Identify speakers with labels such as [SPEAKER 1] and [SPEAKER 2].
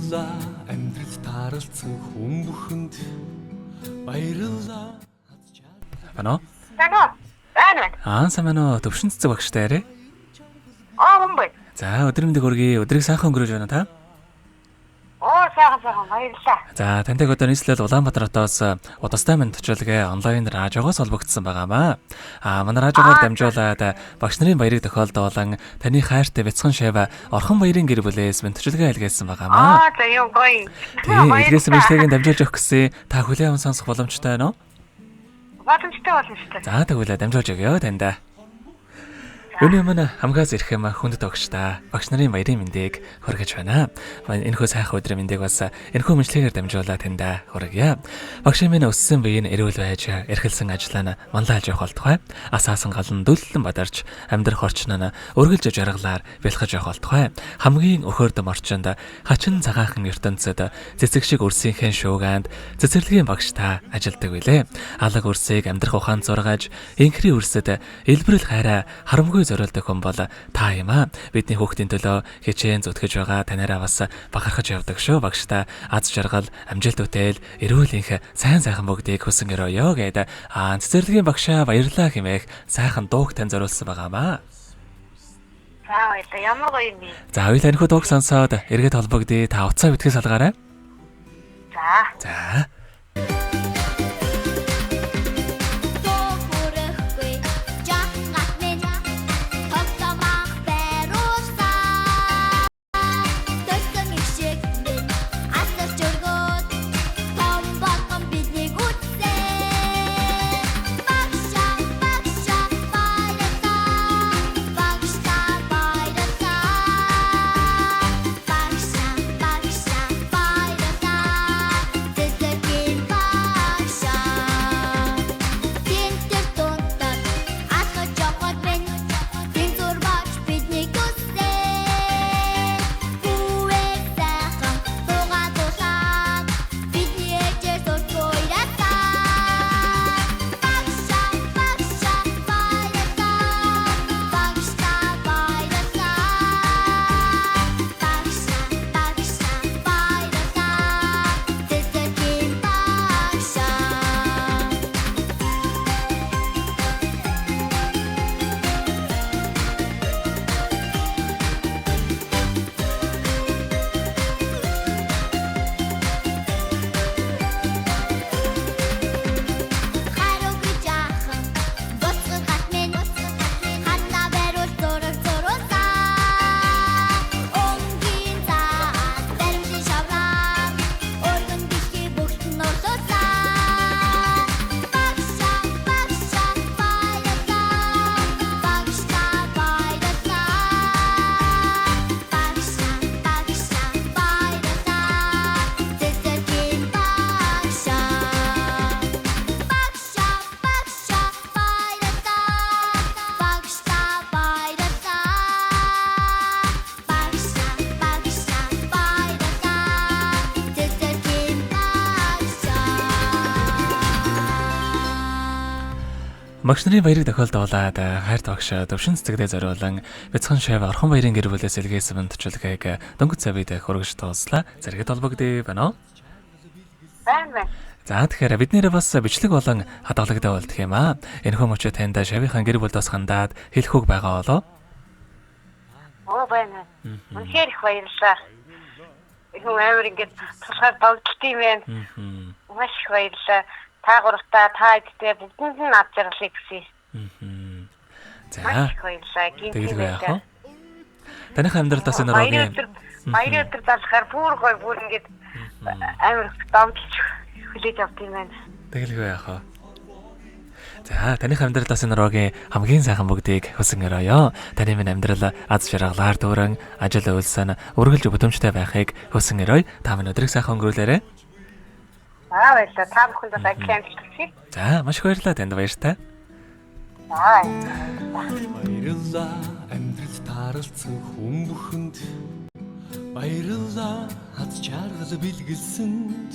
[SPEAKER 1] Баярлалаа амьдрал тааралцсан хүн бүхэнд. Баярлалаа.
[SPEAKER 2] Байна уу?
[SPEAKER 3] Байна уу? Байна байна.
[SPEAKER 2] Аа, сайн байна уу? Төвшин цэцэг багштай арай.
[SPEAKER 3] Аа, мөн байна.
[SPEAKER 2] За, өдрийн мэндийг хүргэе. Өдрийг сайхан өнгөрөөж байна та.
[SPEAKER 3] Оо, сайхан сайхан баярлалаа.
[SPEAKER 2] За, тантай өдөр нийслэл Улаанбаатар хотоос Удастай мэнд төчөлгээ онлайн радиогоос холбогдсон байгаамаа. Аа, манай радиогоор дамжуулаад багш нарын баярыг тохиолдуулан таны хайртай бяцхан шав Орхон баярын гэр бүлээс мэнд төчөлгээ илгээсэн байгаамаа.
[SPEAKER 3] Аа, за юу гоё.
[SPEAKER 2] Тийм, илгээсэн мэдлэгийг дамжуулж өгөх гэсэн та хүлээн аван сонсох боломжтой байна уу?
[SPEAKER 3] Боломжтой боломжтой.
[SPEAKER 2] За, тэгвэл дамжуулж өгье таньда. Өнөө маань хамгаас ирэх юм хүнд тогштой багш нарын баярын мэндийг хүргэж байна. Энэхүү сайхан өдрийн мэндийг бас энэхүү мэдлэгээр дамжуулаад таньда хүргье. Багшийн минь өссөн бие нь эрүүл байж эрхэлсэн ажлаа нь манлайлж явах болтугай. Асаасан галан дүллэн бадарч амьдрах орчин нь өргөлж жаргалаар бэлхэж явах болтугай. Хамгийн өхөрдөм орчинд хачин цагаахан ертөнцид цэцэг шиг өрсийнхээ шуугаанд цэцэрлэгийн багш та ажилдаг билээ. Алаг өрсийг амьдрах ухаан зургааж инхрийн өрсөд элбэрэл хайраа харамгүй зориулдаг хүн бол та юм аа. Бидний хүүхдийн төлөө хичээн зүтгэж байгаа танаараа бас бахархаж явдаг шүү. Багш та аз жаргал, амжилт бүтээл, эрүүл энх сайн сайхан бүгдийг хүсэн өрөөё гэд аа цэцэрлэгийн багшаа баярлалаа хэмээх сайхан дууг тань зориулсан байгаамаа.
[SPEAKER 3] За баярлалаа. Ямар гоё юм бэ?
[SPEAKER 2] За хоёул энэхүү дууг сонсоод эргээд холбогдъё. Та уцаа битгий салгаарай.
[SPEAKER 3] За.
[SPEAKER 2] За.
[SPEAKER 4] Тохөрөхгүй жахгат минь тогтоомох бариулсан. Төрсөн их шиг минь асарч өргөөд том болгон биднийг үтсэн. Багшаа багшаа баярлалаа. Багшаа баярлалаа. Багшаа багшаа баярлалаа. Цэцэрлэгийн багшаа. Тэнтэр тунтар алхаж явхад минь тэнцвэр болж биднийг үссэн. Хүүэг сайхан тугаатуулаад бидний ээжээр сурч уяасан. Багшаа багшаа баярлалаа. Багшаа баярлалаа. Багшаа багшаа баярлалаа. Цэцэрлэгийн багшаа. Харуг жаахан боцгор гат минь хатна бариул зураг зуруулсан. Өнгийн заас баримлын шавраа өргөн дэлхий бүгд нь урлуулсан. Багшаа багшаа баярлалаа. Багшаа баярлалаа. Багшаа багшаа баярлалаа. Цэцэрлэгийн багшаа. Багшаа багшаа баярлалаа. Багшаа баярлалаа. Багшаа багшаа баярлалаа. Цэцэрлэгийн багшаа.
[SPEAKER 2] Багш нарын баярыг тохиолдуулаад хайр багш төвшин цэцэгдээ зориулан бяцхан шав Орхон баярын гэр бүлээс илгээсэн мэнд төчөлгээг дөнгөж цавид хүргэж тууслаа. Зэрэгэд холбогдъё байна уу?
[SPEAKER 3] Байна байна.
[SPEAKER 2] За, тэгэхээр бид нэрээ бас бичлэг болон хадгалагдаа болдох юм аа. Энэхүү мөчөө танд шавийнхаа гэр бүлд бас хандаад хэлэх үг байгаа болов?
[SPEAKER 3] Оо, байна. Үнэхээр их баярлалаа. Хүн амар ингээд тулахаар догдолт юм байна. Маш их баярлалаа. Та гуравтаа, та эдтэй бүгдэнд нь ад жаргалыг хүсье.
[SPEAKER 2] За.
[SPEAKER 3] Маш их баярлалаа. Гинт
[SPEAKER 2] Тэгэлгүй яах вэ? Таных амьдрал бас энэ
[SPEAKER 3] Баярын
[SPEAKER 2] рогийн
[SPEAKER 3] өдөр баярын өдөр залхахаар бүр гоё бүр ингээд амар их догдолж хүлээж авт юм байна.
[SPEAKER 2] Тэгэлгүй яах вэ? За, таных амьдрал бас энэ рогийн хамгийн сайхан бүгдийг хүсэн өрөөё. Таны минь амьдрал аз жаргалаар дүүрэн ажил үйлсэн үргэлж бүдэмжтэй байхыг хүсэн өрөөё. Та минь өдрийг сайхан өнгөрүүлээрэй.
[SPEAKER 3] Аа, баярлалаа. Та бүхэнд бас ажил амжилт хүсье.
[SPEAKER 2] За, маш их баярлалаа танд баяртай.
[SPEAKER 3] За.
[SPEAKER 1] Баярлалаа амьдрал тааралцсан хүн бүхэнд. Баярлалаа аз жаргал бэлгэлсэнд.